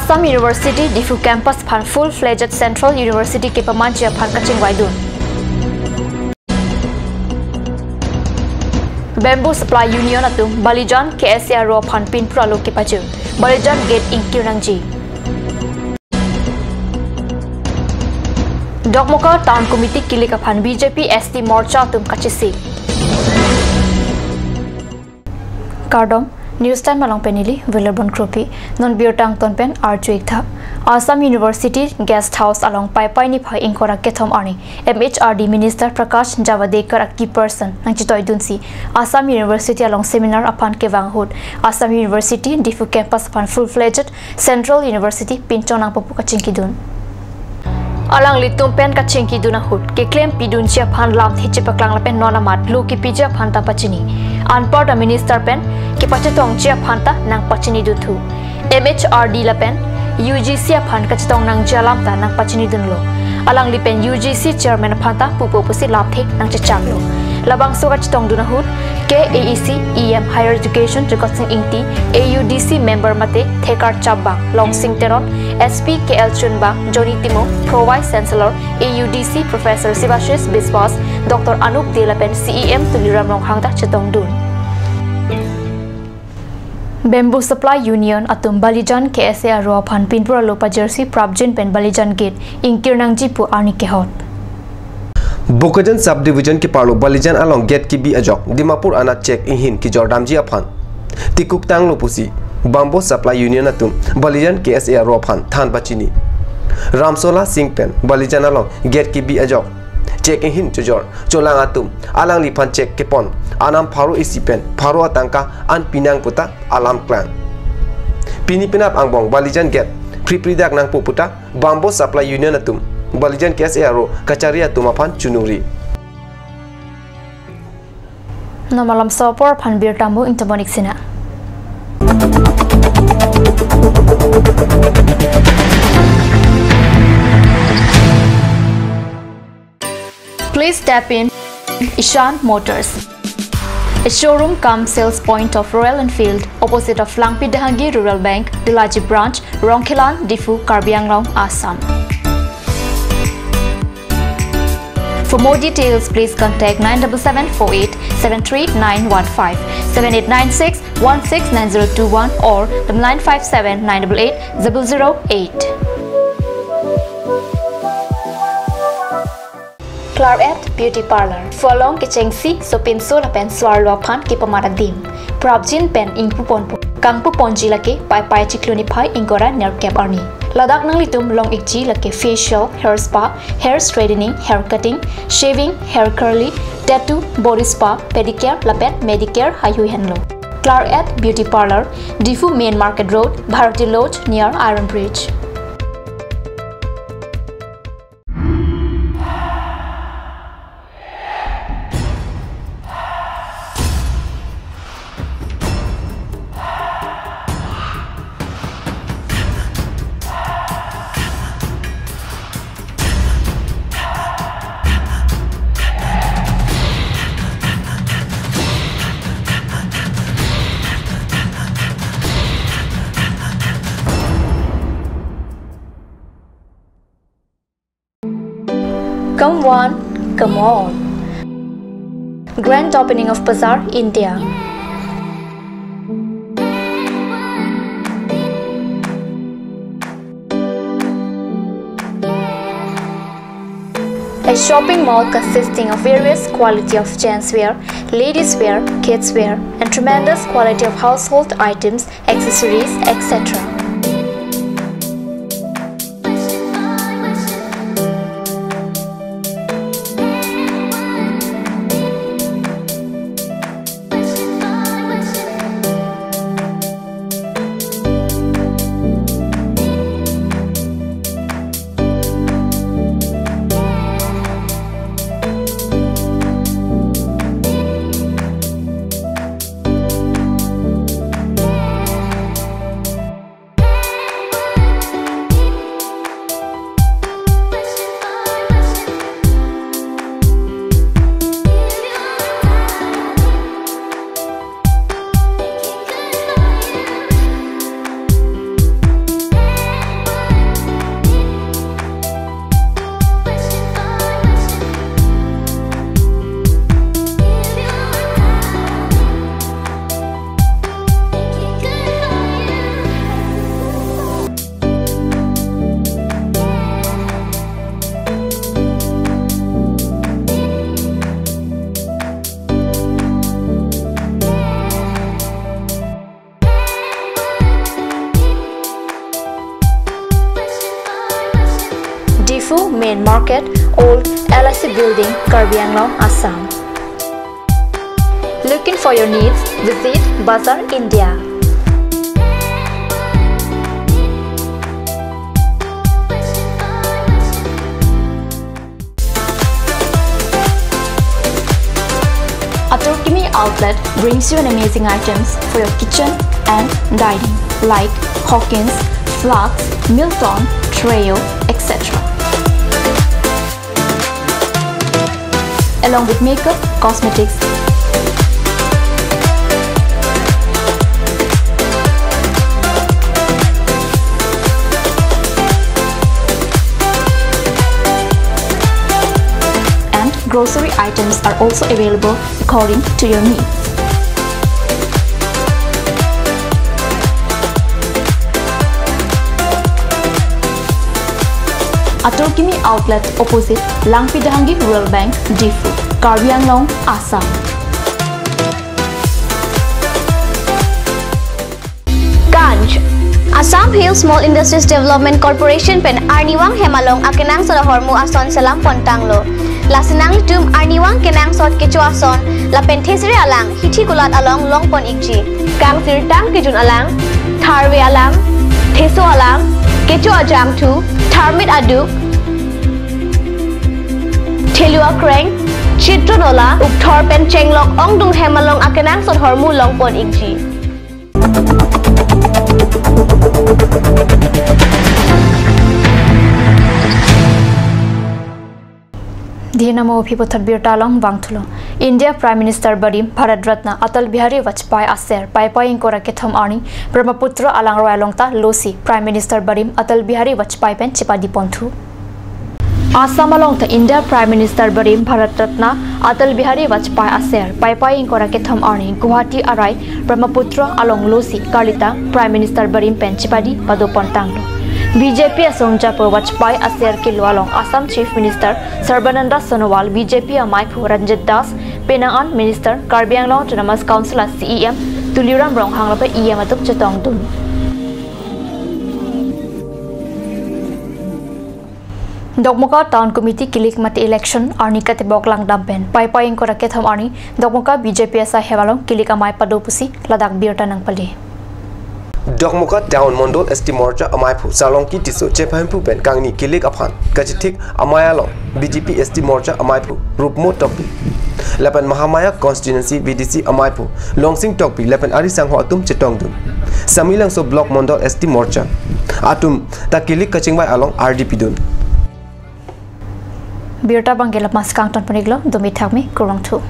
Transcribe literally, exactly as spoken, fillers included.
Assam University Diphu campus aphan full-fledged Central University kepamanji aphan kachingvaidun. Bamboo Supply Union atum Balijan K S A aro aphan pinpur alo kepajir. Balijan gate ingkir nangji. Dokmoka Town Committee kilik aphan B J P S T Morcha atum kachesik. Kardom, News Time along pen neli Wilibon Kropi, non birta angton pen arju-ik tha. Assam University Guest House along Paipai niphai ingkoi ra kethom arni M H R D Minister Prakash Javadekar a key person nangchetoidunsi Assam University along seminar aphan kevang ahut Assam University Diphu campus aphan full-fledged Central University pinchong nangpo pu kachingkidun. Alanglitum pen kachingkidun ahut keklempi dunji aphan lamthe chepaklang lapen non amat lo kepiji aphan ta pachini. Anparta minister pen kepachetongji aphan ta nangpachinidun thu. M H R D lapen U G C aphan kachetong nangji alam ta nangpachinidunlo. Alangli pen U G C chairman aphan ta pupo pusi lamthe nangchechaklo. Labangso kachetongdun ahut K A A C E M Higher Education Jagtsing Engti, A U D C member mate Thekar Chapbang, Longsing Teron, S P K L Chunbang, Johnny Timung, Pro Vice Chancellor, A U D C Professor Sibashish Biswas, Doctor Anup Dey lapen C E M Tuliram Ronghang ta chetongdun. Bamboo Supply Union atum Balijan K S A aro aphan pinpur alo pajirsi prapjin pen Balijan gate ingkir nangji pu arni kehot. Bokajan Subdivision keparlo Balijan along gate kebi ajok Dimapur anat chek inghin kejordamji aphan tikuk tanglo pusi Bamboo Supply Union atum Balijan K S A aro aphan than pachini. Ramsola Singh pen Balijan along gate kebi ajok chek inghin chojor cholang atum alangliphan chek kepon anam pharo isi pen pharo atangka an pinang puta alam klang. Pini penap angbong Balijan gate phri phri dak nangpo puta Bamboo Supply Union atum Balijan K S A aro kachari atum aphan chunuri. Non malomso apor aphan birta mo ingtomonik sina. Please step in Ishan Motors, a showroom cum sales point of Royal Enfield, opposite of Langpi Dehangi Rural Bank, Delaji Branch, Rongkhelan, Diphu, Karbi Anglong, Assam. For more details, please contact nine double seven four eight seven three nine one five, seven eight nine six one six nine zero two one or the nine five seven nine double eight double zero eight. Claret Beauty Parlor. Pholong kechengsi sopinso lapen so-arlo aphan kepamat adim. Prapjin pen ingpuponpo. Kangpuponji lake Paipai chiklo niphai ingkoi ra nerkep arni. Ladak nanglitum long-ikji lake facial, hair spa, hair straightening, hair cutting, shaving, hair curly, tattoo, body spa, pedicure lapen manicure heihui henlo. Claret Beauty Parlor, Diphu Main Market Road, Bharati Lodge near Iron Bridge. Come one, come all. Grand opening of Bazaar, India. A shopping mall consisting of various quality of gents wear, ladies wear, kids wear, and tremendous quality of household items, accessories, et cetera. Market, Old L I C Building, Karbi Anglong, Assam. Looking for your needs? Visit Bazar India. Atur Kimi Outlet brings you an amazing items for your kitchen and dining, like Hawkins, flasks, Milton, Treo, et cetera, along with makeup, cosmetics, and grocery items are also available according to your needs. Atur Kimi Outlet, opposite Langpi Dahangi Rural Bank, Diphu, Karbi Anglong, Assam. Ganj. Assam Hill Small Industries Development Corporation pen arnivang hem along akenangsot ahormu ason selam pontanglo. Lasi nanglitum arnivang kenangsot kecho ason lapen thesere alang hithi kulat along longpon ikji. Kangsirtang kejun alang, tharve alang, theso alang, kecho ajangthu, tharmit aduk, thelu akreng, chitro nola, ukthor pen chenglok ongdung hem along akenangsot ahormu longpon ikji. Dina mo aphi puthot birta along vangthulo. India Prime Minister barim Bharat Ratna Atal Bihari Vajpayee aser Paipai ingkoi ra kethom arni Brahmaputra alangroi along ta losi Prime Minister barim Atal Bihari Vajpayee pen chepadi ponthu. Assam along ta India Prime Minister barim Bharat Ratna Atal Bihari Vajpayee aser Paipai ingkoi ra kethom arni Guwahati arai Brahmaputra along losi kalita Prime Minister barim pen chepadi pado pontanglo. B J P asong japo Vajpayee aser kelo along Assam Chief Minister Sarbananda Sonowal, B J P amaiphu Ranjit Das, penang an Minister, Karbi Anglong Autonomous Council a C E M Tuliram Ronghang lapen E M atum chetongdun. Dokmoka Town Committee kilik mate election arni katebok langdam pen Paipai ingkoi ra kethom arni Dokmoka B J P asai hem along kilik amei pado pusi ladak birta nangpale. Dokmoka Town Mondol S T Morcha amaiphu Salongki Tisso chephemphu pen kangni kilik aphan kachithik amei along B J P S T Morcha amaiphu Rupmo Tokbi lapen Mahamaya Constituency V D C amaiphu Longsing Tokbi lapen ari sangho atum chetongdun. Samelangso Block Mondol S T Morcha atum ta kilik kachingvai along ardi pidun. Birta abang ke lapu-an si kangton pon iklo, dumi thakmi, kurvangthu.